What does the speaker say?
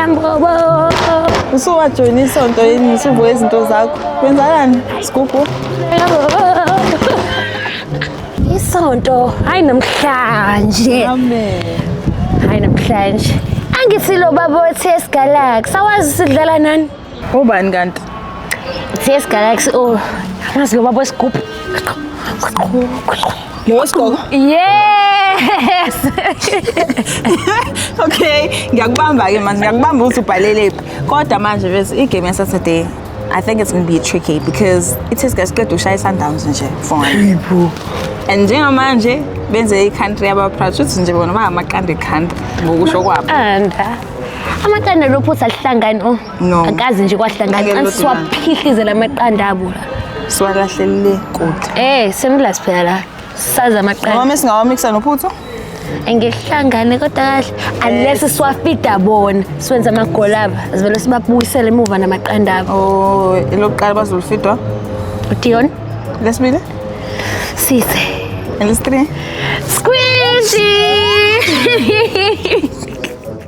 Qhubeka mbobo. Usuwajoyina isonto yini usuvuka izinto zakho? Kwenzakalani? Sigubhu. Qhubeka mbobo. Isonto hayi namhlanje. Amen. Hayi namhlanje. Angithi lo baba we-TS Galaxy awazi sidlala nani? Ubani kanti? TS Galaxy oh angazi lo baba wesigubhu. Lo wesigqoko? Yes. Okay, ngiyakubamba ke manje, ngiyakubamba ukuthi ubhalelephi. Kodwa manje bese igame ya Saturday I think it's going to be tricky because iTS Galaxy qeda ushaya iSundowns nje for one. And njengamanje benze i-country yaba proud futhi nje bona bangamaqanda e-country ngokusho kwabo. Anda. Amaqanda lophutha alihlangani oh. No. Akazi nje kwahlangana. Ngeke lodwa. Siwaphihlize lamaqanda abo la. Siwalahlele kude. Semlazi phela la. Sazi amaqanda. Noma singawamixa nophuthu? Engehlangane kodwa kahle unless siwafida bona siwenza amagoli aba sivele sibabuyisele emuva namaqanda abo. Oh, elokuqala bazolifidwa. Dion Lesibili? Sise. Elesi-3? Squishy.